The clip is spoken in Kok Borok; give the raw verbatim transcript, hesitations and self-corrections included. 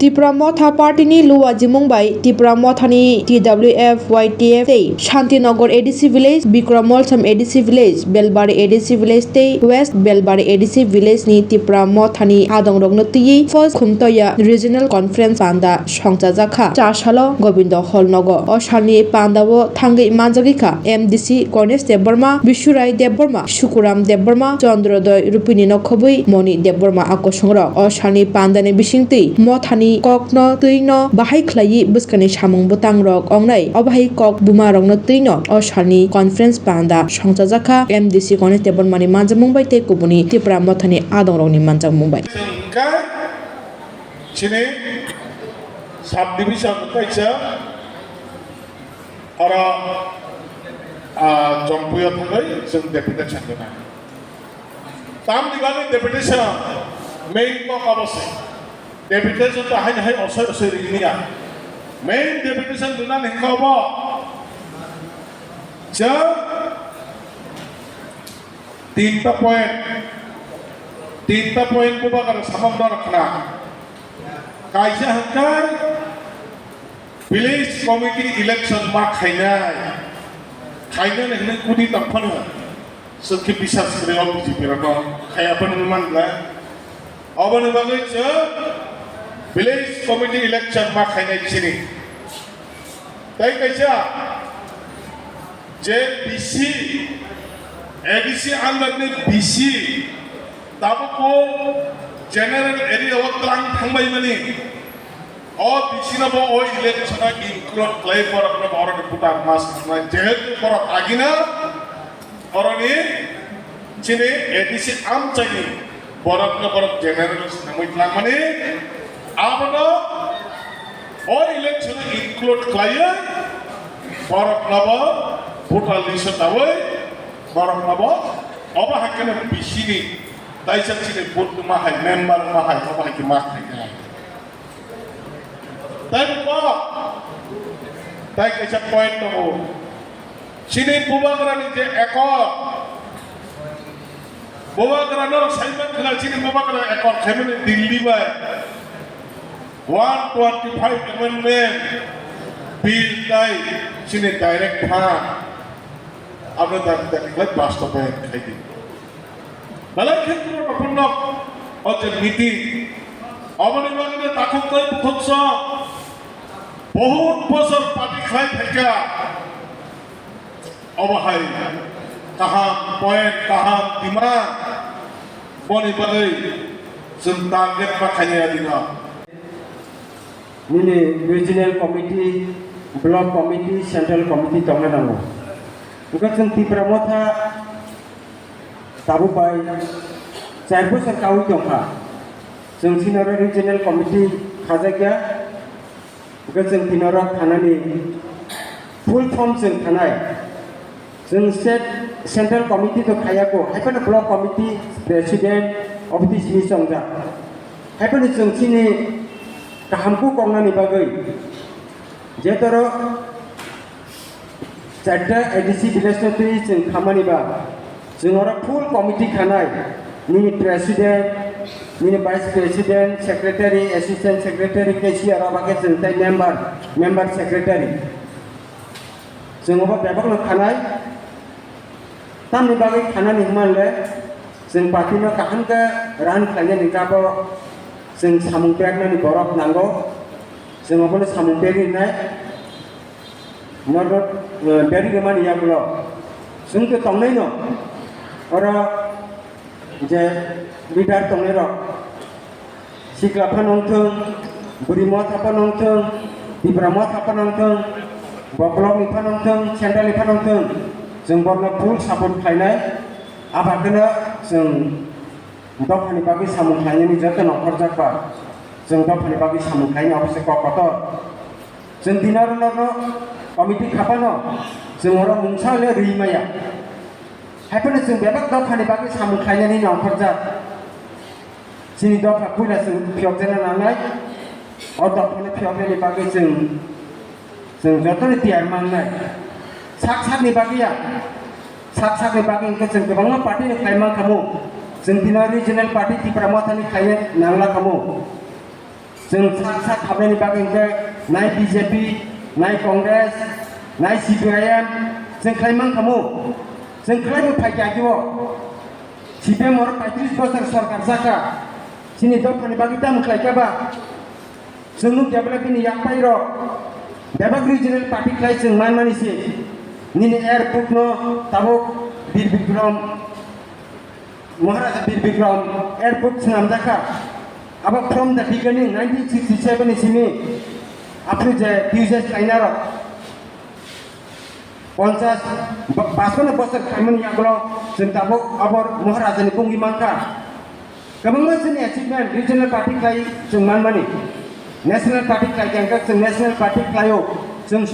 Tipra Motha Party ni luwa jimung bai Tipra Motha ni T W F, Y T F tei Shantinagar A D C Village, Bikram Molsom A D C Village, Belbari A D C Village tei West Belbari A D C Village ni Tipra Motha ni adong rok no twiwi first Khumtoya Regional Conference panda songchajak kha. Chasalo Gobindo Hall nogo. O salni panda o thangwi manjagwi kha M D C Ganesh Debbarma, Bishurai Debbarma, Sukuram Debbarma, Chandrodoi Rupini no khobwi Moni Debbarma a kosongrok. O salni pandani bisingtwi mothani kokno twino bahai khlaiwi bwskani samung bwtangrok ongnai. Obo hai kok bumarokno twino o salni conference panda songchajakha M D C Ganesh Debbarmani manjakmung bai tei kubuni Tipra mothani adongrokni manjakmung bai. Chini subdivision kaisa oro, ah, Jompuio thangwi chwng deputation rwnai. Tamni bagwi deputation main kok abo se. Deputation ta haino hai osoi osoi rini ya. Main deputation rwnani hwnkha obo. Chwng tinta point, tinta point bubagra samung dorkha. Kaisa hwnkhe village committee election ma khainai, khainani hwnwi kudi tongphano chwng khe bisas kwrwi o B J P rokno khaiya phano wngmani le. Oboni bagwi chwng village committee election ma khainai chini. Tei kaisa je B C, A D C under ni B C tabuk o general area o twlang thangbai mani. O B C no bo o election o include khlai borok no bo oro ni voter mass khnai jehetu borok agina oroni chini A D C amchaini borok no borok general swnamwi twlangmani abono o election o include khlaiwi borok no bo voter list o tabwi borok no bo obo hai kheno B C ni taisa chini vote ma hai member ma hai obo hai khe ma khai khe. Tei bo, tei kaisa point tongo. Chini bubagrani je accord, bubagra norok saiman khna chini bubagra accord khaimani Delhi bai one twenty five amendment bill tei chini direct fund. Abo dabi dabi khlai bastobayan khai di. Belai khe borok rok phano o je meeting, aboni bagwi takhuk tei bukhuk sok bahut bosor party khlai phaikha. Obo hai kaham point, kaham demand, boni bagwi chwng target ma khainai adino. Nini regional committee, block committee, central committee tongna nango. Hwnkhe chwng Tipra Motha tabuk bai char bosor kaui tongkha. Chwng chini oro regional committee khajakya. Hwnkhe chwng tini oro thanani full form chwng thanai. Chwng state central committee to khayako, haiphano block committee president office ni chongjak. Haiphano chwng chini kaham kuk koknani bagwi je toro charta A D C village no twi chwng khamani ba, chwng oro full committee khanai, nini president, nini vice president, secretary, assistant secretary, cashier, abo khe chwng tei member, member secretary. Chwng obo bebakno khanai. Tamni bagwi khanani hwnmanle, chwng party no kaham khe run khlainani kabo chwng samung peknani borok nango. Chwng obono samung pekrinai. Norok, eh, beri rwmani yagulo. Chwng to tongnaino. Oro je leader tongnairok, sikla phano wngthwng, bwrwi motha phano wngthwng, Tipra motha phano wngthwng, bo block ni phano wngthwng, central ni phano wngthwng, chwng borno full support khlainai. Abo kheno chwng dophani bagwi samung khlainani joto nongkhorjak ba, chwng dophani bagwi samung khlainai, obo se kok kotor. Chwng tini oro norno committee khaphano chwng oro mungsa le rwi maya. Haiphano chwng bebak dophani bagwi samung khlainani nongkhorjak. Chini dopha puila chwng phiyokjana nangnai. O dophano phiyoknani bagwi chwng, chwng jotoni tiyar mangnai. Sak sakni bagwi ya. Sak sakni bagwi hwnkhe chwng kwbangma party ni khlai mankhamu. Chwng tini regional party Tipra mothani khlaiya nangla khamu. Chwng sak sak habnani bagwi hwnkhe nai B J P, nai Congress, nai C P I M, chwng khlai mankhamu. Chwng khlaibo phaikha agio. C P M oro paitris bosor sorkar jakha. Chini dophani bagwi tamo khlaikha ba? Chwng nukya bwle bini yakpairok bebak regional party khlai chwng manmani se. Nini airport no tabuk Bir Bikram, Maharaja Bir Bikram airport swnamjakha. Abo from the beginning nineteen sixty-seven ni simi aphuru je T U J S khlainarok ponchas ba-, pasono bosor khlaimani yagulo chwng tabuk abor Maharajani bungwi mankha. Kwbangma chini achievement regional party khlai chwng manmani. National party khlai khe hwnkhe chwng national party khlaio. Chwng